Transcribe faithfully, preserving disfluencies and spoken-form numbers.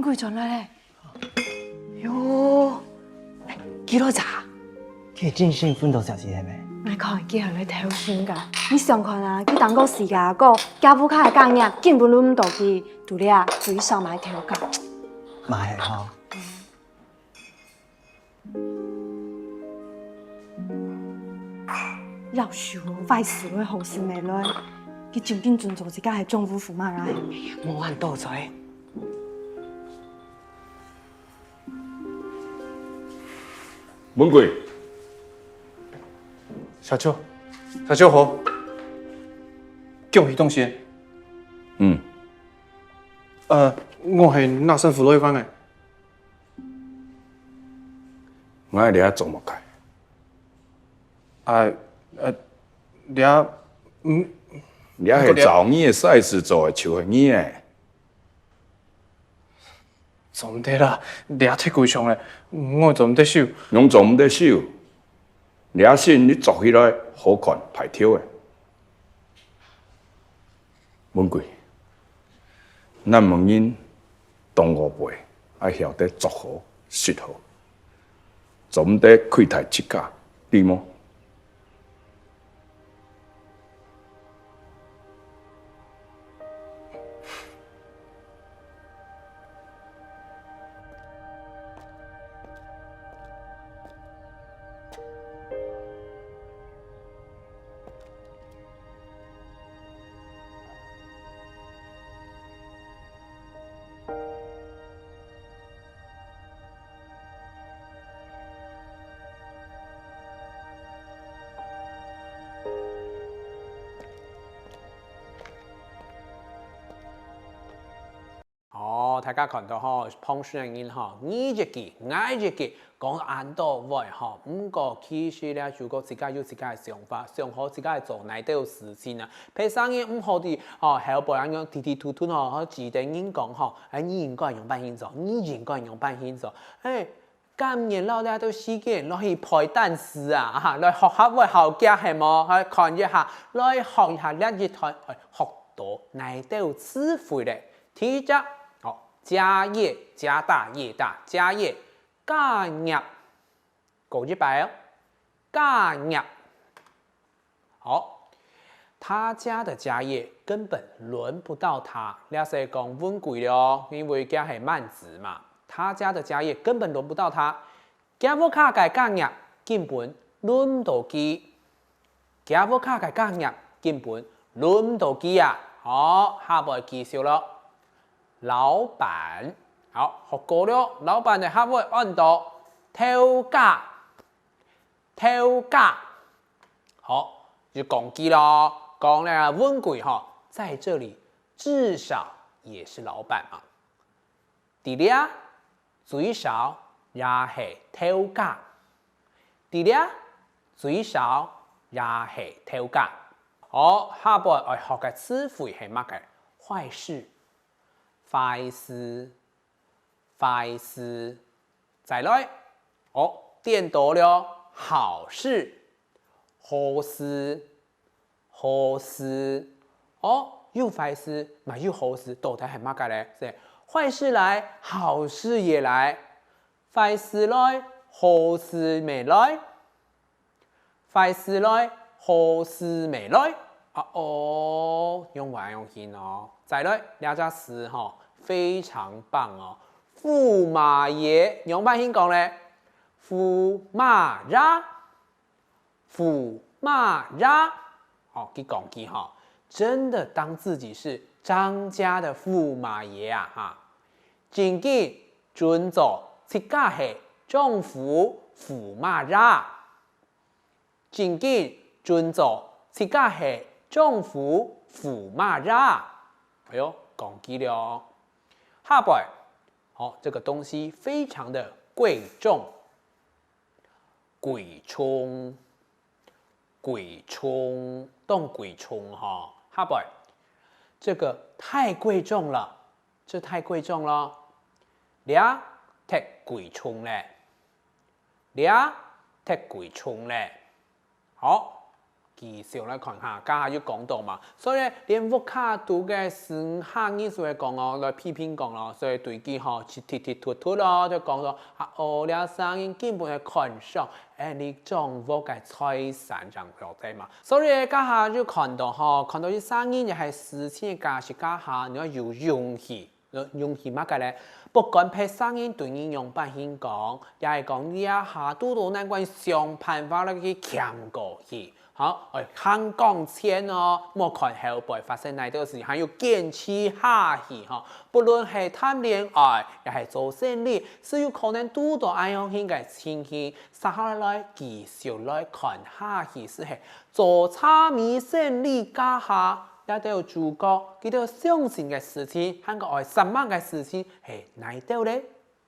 鬼轉來咧！喲，佢來查！佢真興奮到笑死係無？𠊎看佢係來偷腥个。你想看啊，佢當過時个，過佢屋下个家業根本輪毋到佢，除了最少嘛偷家。嘛係吼。 夭壽哦，壞事來，好事無來，佢真緊準做自家係丈夫駙馬爺係無？無恁多嘴。文貴。社長，社長好。恭喜當選。嗯。呃，𠊎係哪省府來个？ 𠊎這做麼个？啊，呃，這，嗯，這係照你个size做个就係你个。做毋得啦，這忒貴重了，𠊎做毋得收。仰做毋得收？這身你著起來好看，歹挑个。文貴， 男人當𠢕輩，愛曉得著好、食好，做毋得虧待自家，知無？哦，大家看著吼，旁脣个人吼，你一句，𠊎一句，講恁多話吼。毋過其實咧，如果自家有自家个想法，想好自家愛做哪兜事情啊，別儕人毋好在吼後背恁樣提提突突吼，吼指點人講吼，哎，你應該仰般去做，你應該仰般去做，哎， 甘願摎這兜時間落去背單詞啊，哈，來學客話好遽係無？來看一下，來學一下這一段，哎，學著哪兜詞彙咧？第一隻，哦，家業，家大業大，家業，家業，過一擺哦，家業。 好，他家的家業根本輪不到他。這係講文貴了哦，因為佢係滿子嘛。他家的家業根本輪不到他。佢屋下个家業根本輪毋到佢。佢屋下个家業根本輪毋到佢啊！好，下背繼續囉。老闆，好，學過了。老闆个客話安到頭家。 頭家。好，就講佢囉，講這文貴吼，在這裡至少也是老闆嘛。在這最少也係頭家。在這最少也係頭家。好，下背愛學个詞彙係麼个？壞事，壞事， 壞事。再來，哦，顛倒了，好事，好事，好事。哦，有壞事，嘛有好事，到底係麼个咧？係壞事來，好事也來；壞事來，好事乜來。 壞事來，好事乜來。啊哦，用完用盡哦。再來，這隻詞吼，非常棒哦。駙馬爺，仰般形講咧？駙馬爺，駙馬爺。哦，佢講佢吼，真的當自己是張家的駙馬爺啊，哈。真緊準做自家係張府駙馬爺。 真緊準做自家係張府駙馬爺。哎喲，講佢了。下背，好，這個東西非常的貴重，貴重，貴重，當貴重哈。下背，這個太貴重了， 這太貴重囉，這忒貴重咧，這忒貴重咧。好，繼續來看下，頭下有講到嘛，所以連屋下肚个十五下意思个講哦，來批評講咯，所以對佢吼，就踢踢突突咯，就講說，啊，哦，這儕人根本係看上，哎，你掌握个財產這樣對嘛。所以頭下就看到吼，看到這儕人也係事情个價值頭下，你愛有勇氣。 勇氣麼个咧？不管別儕人對你仰般形講，也係講這下堵到難關想辦法來去扛過去。好，愛行向前哦，莫看後背發生哪兜事，還愛堅持下去吼。不論係談戀愛，也係做生理，係有可能堵到恁樣形个情形，接下來繼續來看下去，係做茶米生理頭下，這兜主角，佢兜相信个事情，還過愛煞猛个事情，係哪兜咧？